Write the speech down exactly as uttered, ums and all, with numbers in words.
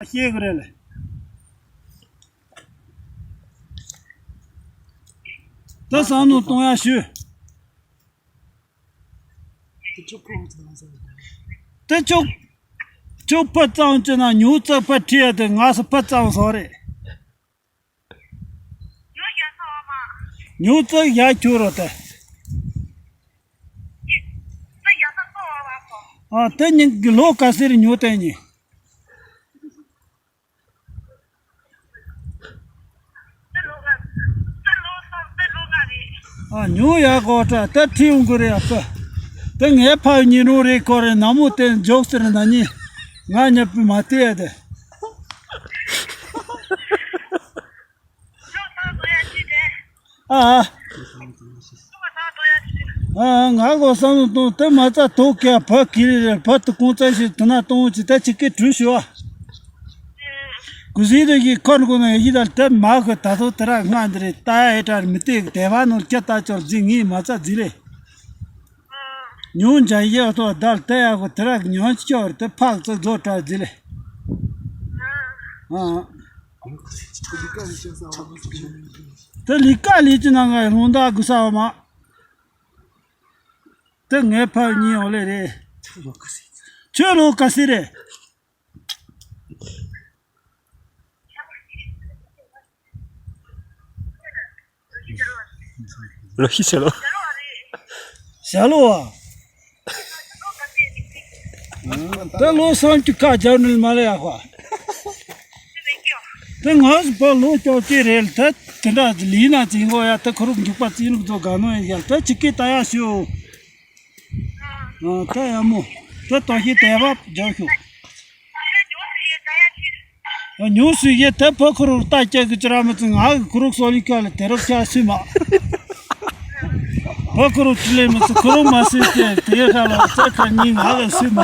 སྐྱེ་གི་རེད་ལ། ད་བསམ་བློ་གཏོང་ཡག་ཞུ། དེ་ཁྱོད་ཁོ་ཚོ་ལ་ཟེར། དེ་ཁྱོད་ཁྱོད་ཕར་བཙོང་བཅུག་ན་ཉུང་ཙག་ཕར་ཁྲིད་ཡ་དེ་ང་སུ་ཕར་བཙོང་སོང་རེད། ཉུང་ཙག་ཡ་ཁྱོད་རོ་དེ། ཨ་དེ་ཉིན་གི་ལོ་ག་ཟེར་ཉོ་དེ་ཉིན། ཨ་ཉོ་ཡག་གོ་ཏྲ་ད་ཁྲིད་ཡོང་གི་རེད་ཨ་ཕ། ད་ངའི་ཕ་ཉིན་རུང་རེད་ཁོ་རེད་ན་མོ་དེ་འཇོག་ཟེར་ན་ཉིན། ང་ཉབ་པི་མ་བལྟས་ཡ་དེ། ཨ་ཨ། ཨ་ང་གོ་བསམ་བློ་གཏོང་དེ་མ་རྩ་དོག་གེ་བ་གི་རེ་རེ་བ་དུ་གོང་ཚད་ཞིག་དུ་ན་གཏོང་ཅི་ད་ཅི་ཀི་གྲུ་ཞུ་བ། གུ་ཟི་རེ་གི་ཁོར་གོ་ན་ཡི་ད་དེ་མ་གོ་ད་དོ་དེ་ར་ང་འདི་རེ་ད་ཨེ་ཏྲ་མི་དེ་དེ་བ་ནོར་ཁྱ་ད་ཅོར་ཛི་ངི་མ་རྩ་ཛི་ལེ། ཉུང་འཇའ་ཡེ་ཐོག་བརྡལ་ཏེ་ཡག་པོ་དེ་རག་ཉོན་ཅོར་དེ་ཕག་ཙག་རྫོ་གྲག་ཟི་ལེ། ཨ། དེ་ལི་ཀ་ལི་ཅི་ནང་ག་རླུང་རྟ་དགུ་ས་བ་མ། དེ་ངའི་ཕ་གཉིས་འོ་ལེ་རེད། ཁྱོད་ལོ་ག་སི་རེད། ལོ་ཤི་ཆེ་ལོ། ཞྭ་ལོ་བ། ད་ལོ་སང་ཅི་ཁ་རྒྱབ་ནི་མ་ལ་ཡག་པ། ད་ང་ཟི་པ་ལོ་ཅོག་ཅི་རེད་ད་དེ་འདྲ་ལི་ན་ཅིང་གོ་ཡ་ད་ཁོ་རུ་འཇུག་པ་ཙི་ནུག་ཚོ་ག་ནོ་ཡ་ད་ཅི་ཀི་ད་ཡ་ཤོ། ཨ་ད་ཡ་མོ། ད་ཏོ་ཤི་དེ་བབ་རྒྱབ་ཤོ། ཉུང་སུ་ཡེ་དེ་ཕོ་ཁུ་རུ་ལྟ་སྐྱེ་གི་ཅི་ར་མི་ཚུ་ང་གི་ཁུ་རུ་སོ་ལི་ཁ་ལ་དེ་རུ་ཁྱ་སུ་མ། ཕོ་ཁུ་རུ་ཅི་ལེ་མི་ཚུ་ཁུ་རུ་མ་སུ་སྐྱེ་དེ་ཁ་ལ་ཚ་ཁ་ཉིན་ང་གི་སུ་མ།